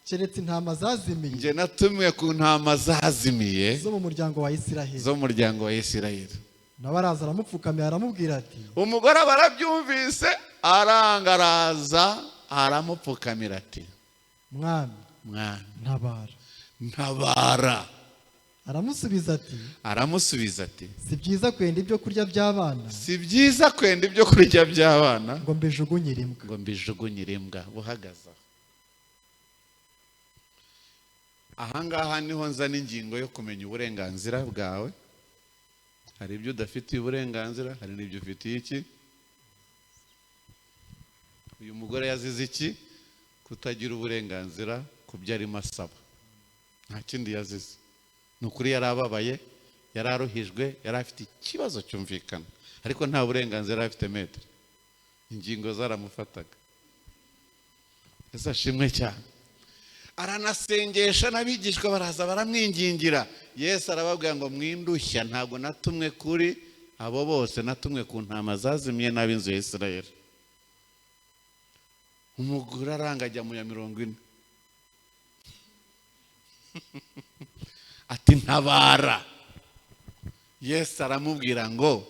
S2: Keretse intama zazimiye.
S1: Njye natumwe ku ntama zazimiye
S2: zo mu muryango wa Isiraheli.
S1: Zo mu muryango wa Isirayeli.
S2: Nawe araza aramupfukamira, aramubwira ati:
S1: Umugore aba arabyumvise, aranga, araza aramupfukamira ati:
S2: "Mwami,
S1: "Mwami,
S2: ntabara."
S1: Ntabara.
S2: Aramusubiza ati:
S1: Aramusubiza ati:
S2: "Si byiza kwenda ibyo kurya by'abana
S1: "Si byiza kwenda ibyo kurya by'abana
S2: ngo mbijugunyire imbwa."
S1: ngo mbijugunyire imbwa." Buhagaze aho. Ahangaha niho nzana ingingo yo kumenya uburenganzira bwawe. Hari ibyo udafitiye uburenganzira, hari n'ibyo ufitiye iki. Uyu mugore yazize iki? Kutagira uburenganzira ku byo arimo asaba. Nta kindi yazize. Ni ukuri yari ababaye, yari aruhijwe, yari afite ikibazo cyumvikana, ariko nta burenganzira yari afite. Metero ingingo zaramufataga. Ese ashimwe cyane. Aranasengesha, n'abigishwa baraza baramwingingira. Yesu arababwira ngo: "Mwindushya, ntabwo natumwe kuri abo bose, natumwe ku ntama zazimiye n'ab'inzu ya Isirayeli." Umugore aranga, ajya mu ya 40 ati: "Ntabara." Yesu aramubwira ngo: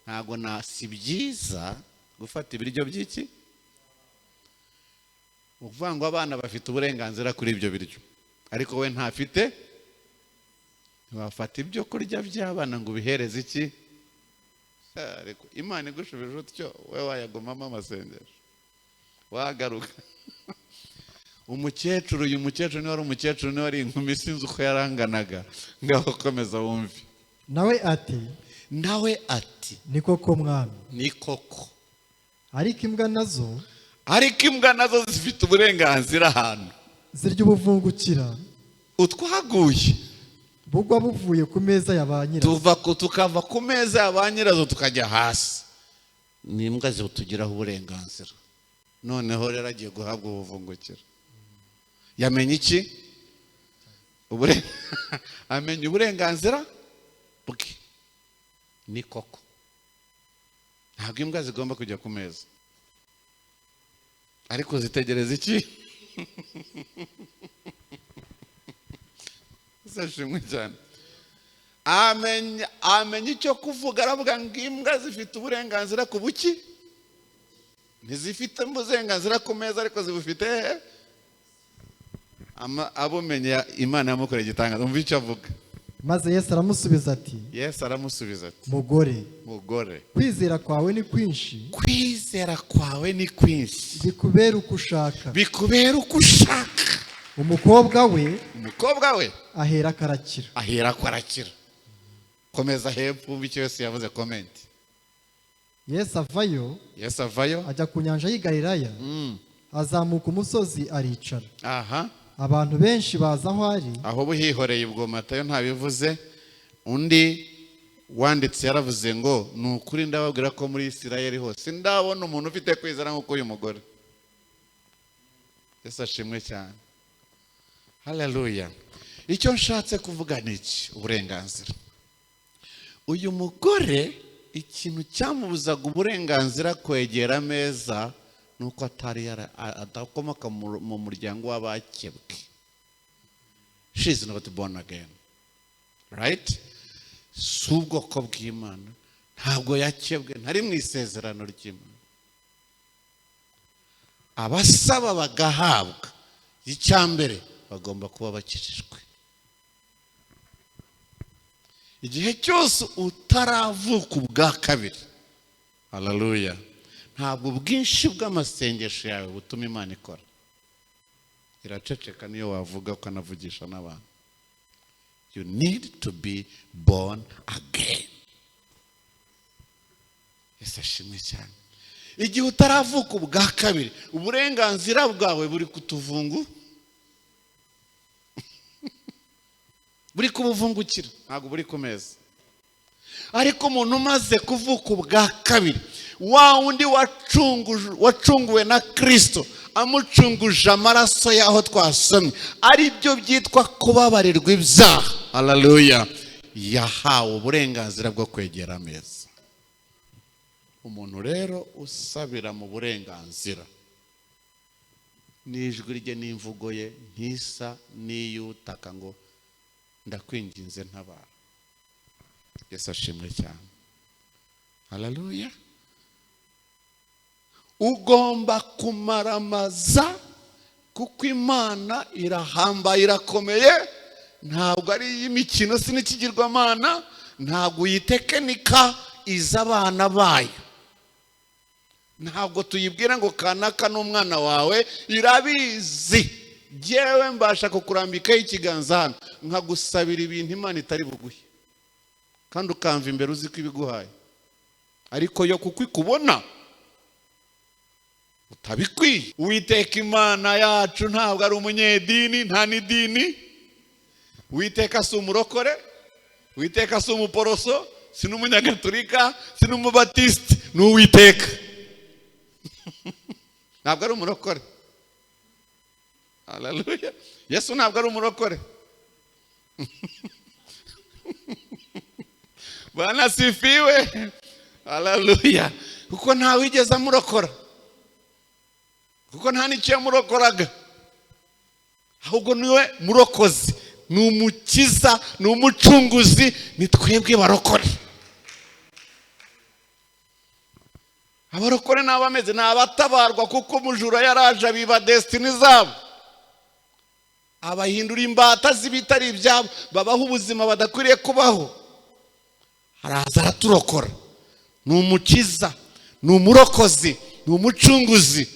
S1: "Ntabwo na si byiza gufata ibiryo by'iki?" Ukuvuga ngo abana bafite uburenganzira kuri ibyo biryo, ariko we ntafite. Ntiwafata ibyo kurya by'abana ngo ubihereze iki? Ariko Imana igushubije utyo, we wayagumamo amasengesho, wagaruka. Umukecuru, uyu mukecuru niba ari umukecuru, niba ari inkumi, sinzi uko yaranganaga. Ngaho komeza wumve.
S2: Nawe ati:
S1: Nawe ati:
S2: "Ni koko, Mwami."
S1: "Ni koko."
S2: "Ariko imbwa nazo
S1: Ariko imbwa nazo zifite uburenganzira ahantu
S2: zirya ubuvungukira
S1: utwaguye
S2: bugwa buvuye ku meza ya ba nyirazo."
S1: Tuva ku tukava ku meza ya ba nyirazo tukajya hasi, ni imbwa zitugiraho uburenganzira. Noneho rero agiye guhabwa ubuvungukira. Yamenye iki? Amenya uburenganzira bwe. Ni koko, ntabwo imbwa zigomba kujya ku meza, ariko zitegereza iki? Zashimwe cyane. Amenya icyo kuvuga, aravuga ngo imbwa zifite uburenganzira ku buki? Ntizifite uburenganzira ku meza, ariko zibufite hehe? Abumenye, Imana yamukoreye igitangaza. Umva icyo avuga.
S2: Maze Yesu aramusubiza ati:
S1: Yesu aramusubiza ati:
S2: "Mugore,
S1: "Mugore,
S2: kwizera kwawe ni kwinshi."
S1: "Kwizera kwawe ni kwinshi."
S2: "Bikubera uko ushaka."
S1: "Bikubera uko ushaka."
S2: Umukobwa we
S1: Umukobwa we
S2: ahera akarakira.
S1: Ahera ko arakira. Komeza hepfo, wumve icyo Yesu yavuze, comment.
S2: Yesu avayo
S1: Yesu avayo
S2: ajya ku nyanja y'i Galilaya, azamuka umusozi aricara. Abantu benshi baza aho ari.
S1: Aho buhihoreye ubwo Matayo ntabivuze. Undi wanditse yaravuze ngo: "Ni ukuri ndababwira ko muri Isirayeli hose ndabona umuntu ufite kwizera nk'uko uyu mugore." Yesu ashimwe cyane, haleluya. Icyo nshatse kuvuga ni iki? Uburenganzira. Uyu mugore, ikintu cyamubuzaga uburenganzira kwegera ameza ni uko atari adakomoka mu muryango w'abakebwe. She is not born again, right? Si ubwoko bw'Imana, ntabwo yakebwe, ntari mu isezerano ry'Imana. Abasaba bagahabwa, icya mbere bagomba kuba bakijijwe. Igihe cyose utaravuka ubwa kabiri, haleluya, ntabwo ubwinshi bw'amasengesho yawe butuma Imana ikora. Iraceceka niyo wavuga ukanavugisha n'abantu. You need to be born again. Yesu ashimwe cyane. Igihe utaravuka ubwa kabiri, uburenganzira bwawe buri kutuvungu, buri kubuvungukira, ntabwo buri ku meza. Ariko umuntu umaze kuvuka ubwa kabiri, wa wundi wacunguwe na Kristo, amucunguje amaraso y'aho twasomye, ari byo byitwa kubabarirwa ibyaha, haleluya, yahawe uburenganzira bwo kwegera ameza. Umuntu rero usabira mu burenganzira N'ijwi rye n'imvugo ye ntisa n'iy'utaka ngo ndakwinginze ntabara. Yesu ashimwe cyane. Haleluya. Ugomba kumaramaza kuko Imana irahambaye, irakomeye, ntabwo ari iy'imikino, si n'ikigirwamana, ntabwo uyitekinika, iza abana bayo. Ntabwo tuyibwira ngo kanaka n'umwana wawe, irabizi. Jyewe mbasha kukurambikaho ikiganza hano nkagusabira ibintu Imana itari buguhe, kandi ukamva imbere uzi ko ibiguhaye, ariko yo kuko ikubona utabikwiye. Uwiteka Imana yacu ntabwo ari umunyedini, nta n'idini. Uwiteka si umurokore, Uwiteka si umuporoso, si n'umunyagatulika, si n'umubatisiti, ni Uwiteka. Ntabwo ari umurokore. Haleluya. Yesu ntabwo ari umurokore. Bwana sifiwe. Haleluya. Kuko ntawe wigeze amurokora, kuko nta n'icyo yamurokoraga, ahubwo niwe murokozi, ni umukiza, ni umucunguzi, ni twebwe barokore. Abarokore ni abameze, ni abatabarwa, kuko umujura yaraje abiba destiny zabo, abahindura imbata z'ibitari ibyabo, babaho ubuzima badakwiriye kubaho. Araza araturokora, ni umukiza, ni umurokozi, ni umucunguzi.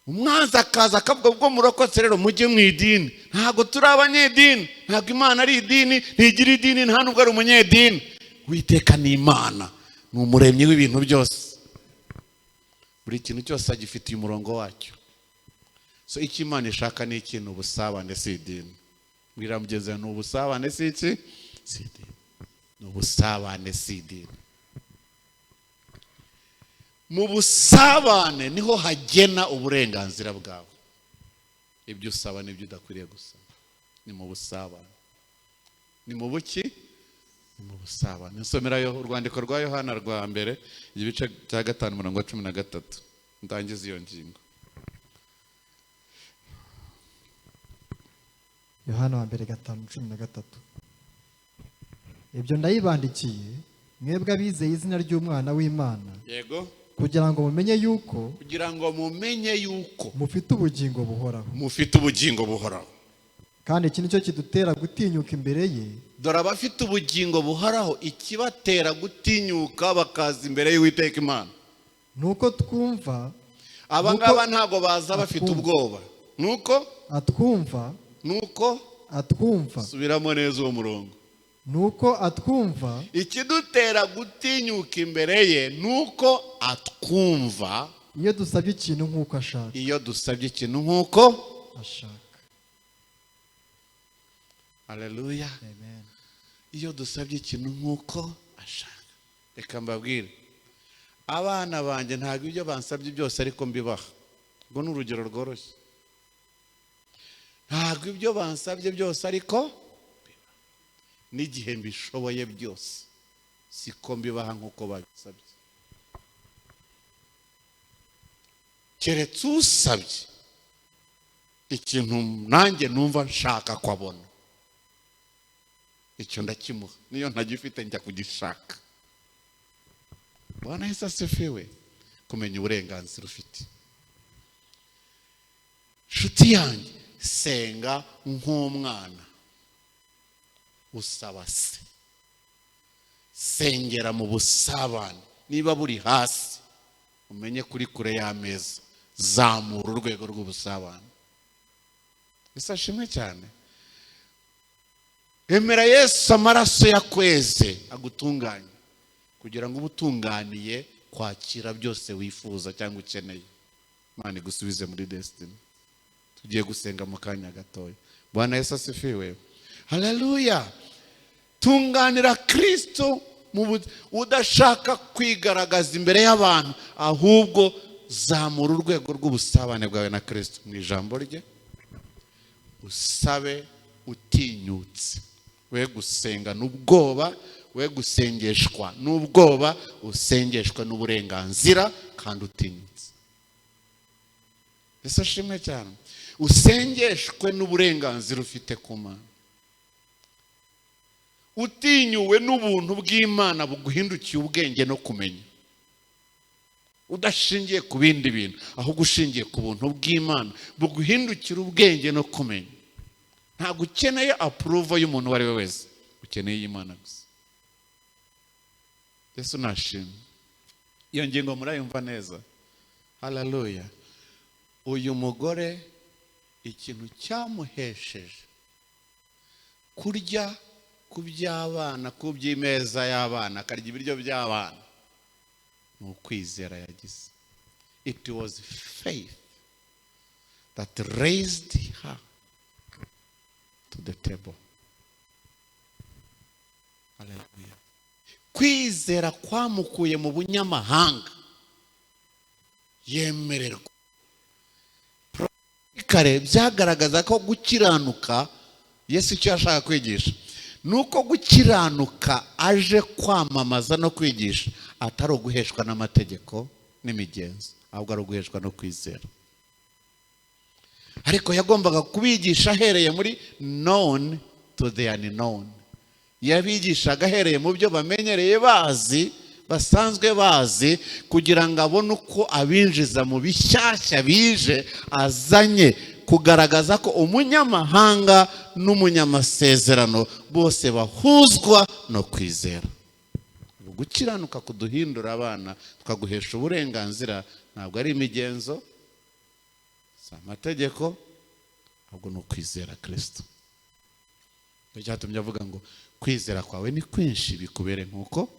S1: Umwanzi akaza akavuga ubwo murokotse rero mujye mu idini. Ntabwo turi abanyedini, ntabwo Imana ari idini, ntigira idini, nta nubwo ari umunyedini. Uwiteka ni Imana, ni umuremyi w'ibintu byose, buri kintu cyose agifitiye umurongo wacyo. So icyo Imana ishaka ni ikintu, ubusabane, si idini. Mbwira mugenzi wawe, ni ubusabane, si iki? Si idini. Ni ubusabane, si idini. Mu busabane niho hagena uburenganzira bwawe, ibyo usaba n'ibyo udakwiriye gusaba. Ni mu busabane. Ni mu buki? Ni mu busabane. Nsomerayo urwandiko rwa Yohana rwa mbere, igice cya 5 umurongo wa 13, ndangiza iyo ngingo.
S2: Yohana wa mbere 5:13. Ibyo ndayibandikiye mwebwe abizeye izina ry'umwana w'Imana.
S1: Yego.
S2: Kugira ngo mumenye yuko,
S1: kugira ngo mumenye yuko
S2: mufite ubugingo buhoraho.
S1: Mufite ubugingo buhoraho.
S2: Kandi iki nicyo kidutera gutinyuka imbere ye.
S1: Dore abafite ubugingo buhoraho, ikibatera gutinyuka bakaza imbere y'Uwiteka Imana
S2: nuko twumva.
S1: Aba ngaba ntabwo baza bafite ubwoba. Nuko
S2: atwumva.
S1: Nuko
S2: atwumva.
S1: Subiramo neza uwo murongo.
S2: Nuko atwumva.
S1: Ikidutera gutinyuka imbere ye nuko atwumva.
S2: Iyo dusabye ikintu nk'uko ashaka.
S1: Iyo dusabye ikintu nk'uko
S2: ashaka.
S1: Haleluya.
S2: Amen.
S1: Iyo dusabye ikintu nk'uko ashaka. Reka mbabwire, abana banjye ntabwo ibyo bansabye byose ariko mbibaha. Ubwo ni urugero rworoshye. Ntabwo ibyo bansabye byose ariko n'igihe mbishoboye byose siko mbibaha nk'uko babisabye. Keretse usabye ikintu nanjye numva nshaka ko abona, icyo ndakimuha, niyo ntagifite njya kugishaka. Bwana Yesu asifiwe. Kumenya uburenganzira ufite. Nshuti yanjye, senga nk'umwana usaba se. Sengera mu busabane, niba buri hasi umenye kuri kure y'ameza, zamura urwego rw'ubusabane. Yesu ashimwe cyane. Emera Yesu amaraso yakweze agutunganye, kugira ngo ube utunganiye kwakira byose wifuza cyangwa ukeneye. Imana igusubize muri destiny. Tugiye gusenga mu kanya gatoya. Bwana Yesu asifiwe. Haleluya. Tunganira Kristo udashaka kwigaragaza imbere y'abantu, ahubwo zamura urwego rw'ubusabane bwawe na Kristo mu ijambo rye. Usabe utinyutse, we gusenga n'ubwoba, we gusengeshwa n'ubwoba, usengeshwa n'uburenganzira kandi utinyutse. Ese ashimwe cyane. Usengeshwe n'uburenganzira ufite ku Mana, utinyuwe n'ubuntu bw'Imana buguhindukiye ubwenge no kumenya, udashingiye ku bindi bintu, ahubwo ushingiye ku buntu bw'Imana buguhindukira ubwenge no kumenya. Ntabwo ukeneye approval y'umuntu uwo ari we wese, ukeneye Imana gusa. Yesu nashimwe. Iyo ngingo murayumva neza? Haleluya. Uyu mugore, ikintu cyamuhesheje kurya ku by'abana, ku by'imeza y'abana, akarya ibiryo by'abana, ni ukwizera yagize. It was faith that raised her to the table. Hallelujah. Kwizera kwamukuye mu bunyamahanga, yemererwa. Kare byagaragaza ko gukiranuka, Yesu icyo yashaka kwigisha ni uko gukiranuka aje kwamamaza no kwigisha atari uguheshwa n'amategeko n'imigenzo, ahubwo ari uguheshwa no kwizera. Ariko yagombaga kubigisha ahereye muri known to the unknown. Yabigishaga ahereye mu byo bamenyereye, bazi, basanzwe bazi, kugira ngo abone uko abinjiza mu bishyashya bije azanye, kugaragaza ko umunyamahanga n'umunyamasezerano bose bahuzwa no kwizera. Gukiranuka kuduhindura abana, tukaguhesha uburenganzira, ntabwo ari imigenzo, si amategeko, ahubwo ni ukwizera Kirisito. Nicyo cyatumye avuga ngo: "Kwizera kwawe ni kwinshi, bikubere nk'uko."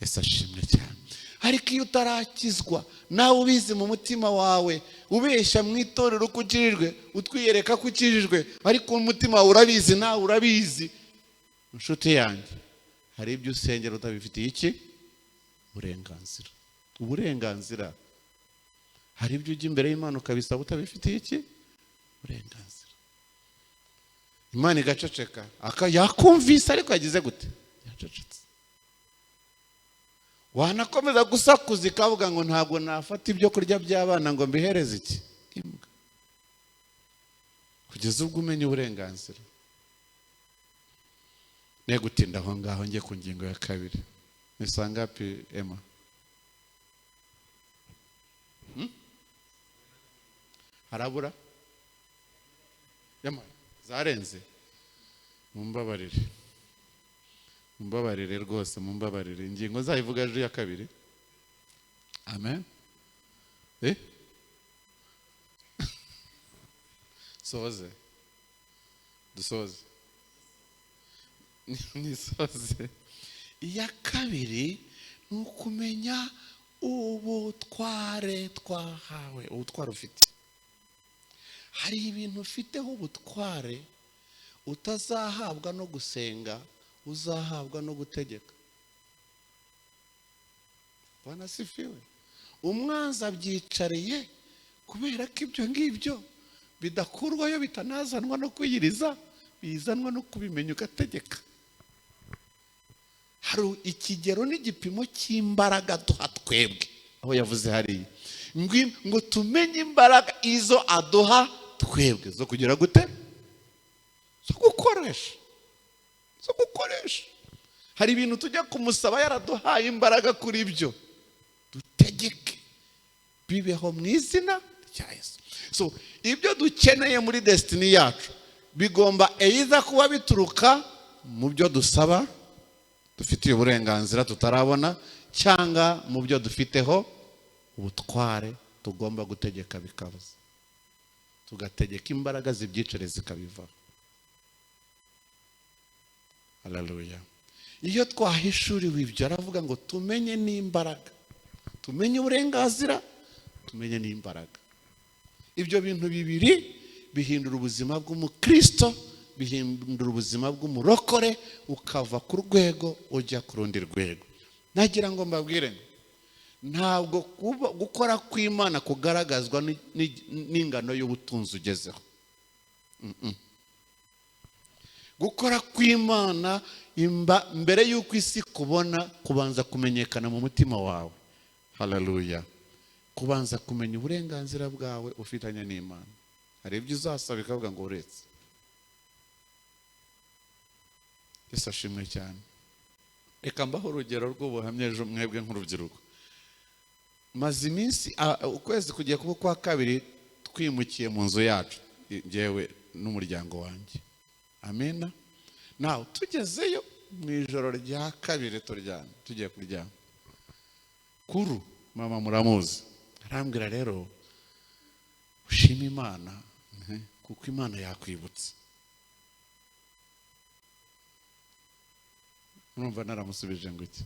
S1: Yesu ashimwe cyane. Ariko iyo utarakizwa, nawe ubizi mu mutima wawe, ubeshya mu itorero ko ukijijwe, utwiyereka ko ukijijwe, ariko umutima wawe urabizi, nawe urabizi, inshuti yanjye, hari ibyo usengera utabifitiye iki? Uburenganzira. Uburenganzira. Hari ibyo ujya imbere y'Imana ukabisaba utabifitiye iki? Uburenganzira. Imana igaceceka, yakumvise, ariko yagize gute? Yacecetse. Wanakomeza gusakuza, ikavuga ngo: "Ntabwo nafata ibyo kurya by'abana ngo mbihereze iki? Imbwa." Kugeza ubwo umenya uburenganzira. Ne gutinda aho ngaho, njye ku ngingo ya kabiri. Ni saa ngapi, Emma? Harabura Yama, zarenze. Mumbabarire, mumbabarire rwose, mumbabarire. Ingingo nzayivuga ejo ya kabiri. Amen. Soze, dusoze, nisoze. Iya kabiri ni ukumenya ubutware twahawe. Ubutware ufite. Hari ibintu ufiteho ubutware utazahabwa no gusenga, uzahabwa no gutegeka. Bwana asifiwe. Umwanzi abyicariye, kubera ko ibyo ngibyo bidakurwayo, bitanazanwa no kwiyiriza, bizanwa no kubimenya ugategeka. Hari ikigero n'igipimo cy'imbaraga duha twebwe. Aho yavuze hariya ngo tumenye imbaraga izo aduha twebwe zo kugira gute? Zo gukoresha, zo gukoresha. Hari ibintu tujya kumusaba yaraduhaye imbaraga kuri byo, dutegeke bibeho mu izina rya Yesu. So ibyo dukeneye muri destiny yacu bigomba either kuba bituruka mu byo dusaba dufitiye uburenganzira tutarabona, cyangwa mu byo dufiteho ubutware tugomba gutegeka bikabuza, tugategeka imbaraga zibyicare zikabivaho. Haleluya. Iyo twahishuriwe ibyo, aravuga ngo tumenye n'imbaraga, tumenye uburenganzira, tumenye n'imbaraga. Ibyo bintu bibiri bihindura ubuzima bw'umukristo, bihindura ubuzima bw'umurokore, ukava ku rwego ujya ku rundi rwego. Nagira ngo mbabwire ngo ntabwo gukora kw'Imana kugaragazwa n'ingano y'ubutunzi ugezeho. Gukora kw'Imana mbere y'uko isi kubona, kubanza kumenyekana mu mutima wawe. Haleluya. Kubanza kumenya uburenganzira bwawe ufitanye n'Imana. Hari ibyo uzasaba ikavuga ngo uretse. Yesu ashimwe cyane. Reka mbaho urugero rw'ubuhamya ejo mwebwe nk'urubyiruko. Maze iminsi ukwezi kugiye kuba kwa kabiri twimukiye mu nzu yacu, njyewe n'umuryango wanjye. Amena. Nawe tugezeyo mu ijoro rya kabiri turyamye, tugiye kuryama. Kuru mama muramuzi, arambwira rero ushima Imana kuko Imana yakwibutse. Urumva naramusubije ngo iki?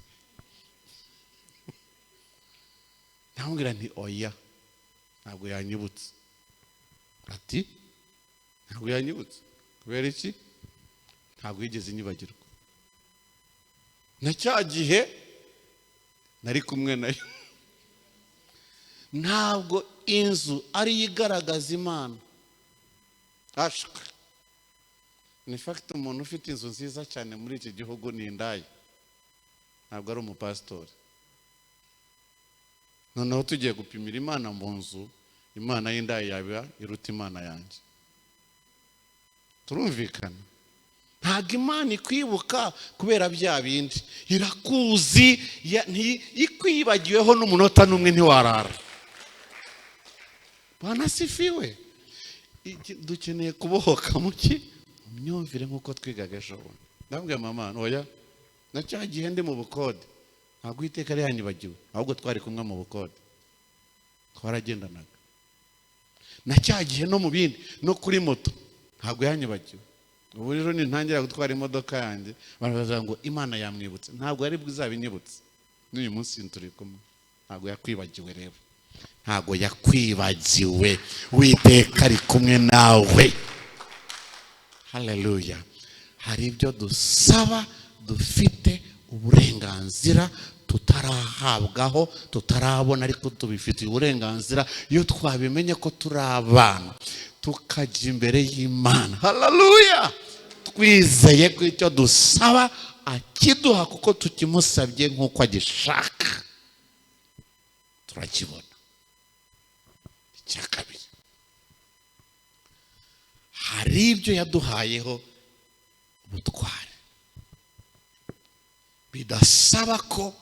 S1: Ndamubwira nti oya, ntabwo yanyibutse. Ati ntabwo yanyibutse kubera iki? Ntabwo yigeze inyibagirwa. Na cya gihe nari kumwe nayo. Ntabwo inzu ariyo igaragaza Imana. Ashwe. Ni fact umuntu ufite inzu nziza cyane muri iki gihugu ni indaya, ntabwo ari umupasitori. Noneho tugiye gupimira Imana mu nzu, Imana y'indaya yaba iruta Imana yanjye. Turumvikana? Ntabwo Imana ikwibuka kubera bya bindi, irakuzi, ikwibagiweho n'umunota n'umwe ntiwarara. Bwana sifiwe. Dukeneye kubohoka muki myumvire nk'uko twigaga ejo bundi. Ndabwira mama oya, na cya gihe ndi mu bukode ntabwo iteka yari yanyibagiwe, ahubwo twari kumwe mu bukode, twaragendanaga. Na cya gihe no mu bindi, no kuri moto ntabwo yanyibagiwe. Ubu rero nintangira gutwara imodoka yanjye baravuga ngo Imana yamwibutse. Ntabwo ari bwizabinyibutse. N'uyu munsi turi kumwe, ntabwo yakwibagiwe. Rero ntabwo yakwibagiwe, Uwiteka ari kumwe nawe. Haleluya. Hari ibyo dusaba dufite uburenganzira tutarahabwaho, tutarabona, ariko tubifitiye uburenganzira iyo twabimenye ko turi abana, tukajya imbere y'Imana. Haleluya. Twizeye ko icyo dusaba akiduha kuko tukimusabye nk'uko agishaka, turakibona. Icya kabiri, hari ibyo yaduhayeho ubutware bidasaba ko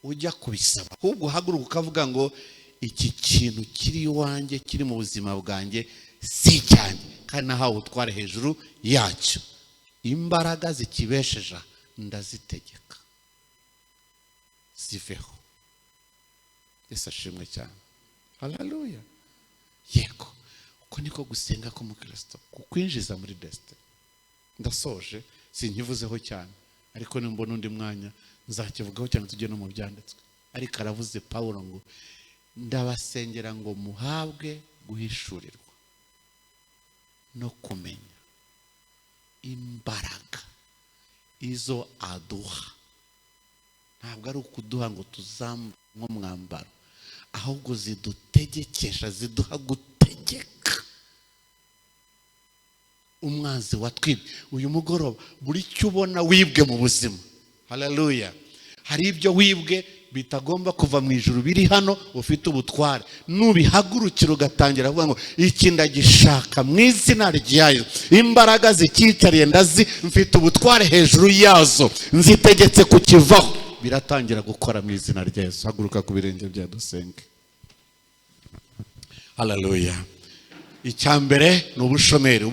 S1: ujya kubisaba, ahubwo uhaguruka ukavuga ngo iki kintu kiri iwanjye, kiri mu buzima bwanjye, si icyanjye, kandi nahawe ubutware hejuru yacyo. Imbaraga zikibesheje ndazitegeka ziveho. Yesu ashimwe cyane. Haleluya. Yego, uko niko gusenga k'umukristo kukwinjiza muri destiny. Ndasoje, sinkivuzeho cyane, ariko nimbona undi mwanya nzakivugaho cyane, tujye no mu byanditswe. Ariko aravuze Pawulo ngo ndabasengera ngo muhabwe guhishurirwa no kumenya imbaraga izo aduha. Ntabwo ari ukuduha ngo tuzamure nk'umwambaro, ahubwo zidutegekesha, ziduha gutegeka umwanzi watwibwe. Uyu mugoroba buri cyo ubona wibwe mu buzima, haleluya, hari ibyo wibwe bitagomba kuva mu ijuru biri hano, ufite ubutware. Nubihagurukira ugatangira kuvuga ngo iki ndagishaka mu izina ryayo, imbaraga zikicariye ndazi, mfite ubutware hejuru yazo, nzitegetse kukivaho, biratangira gukora mu izina rya Yesu. Haguruka ku birenge bya dusenge. Haleluya. Icya mbere ni ubushomeri.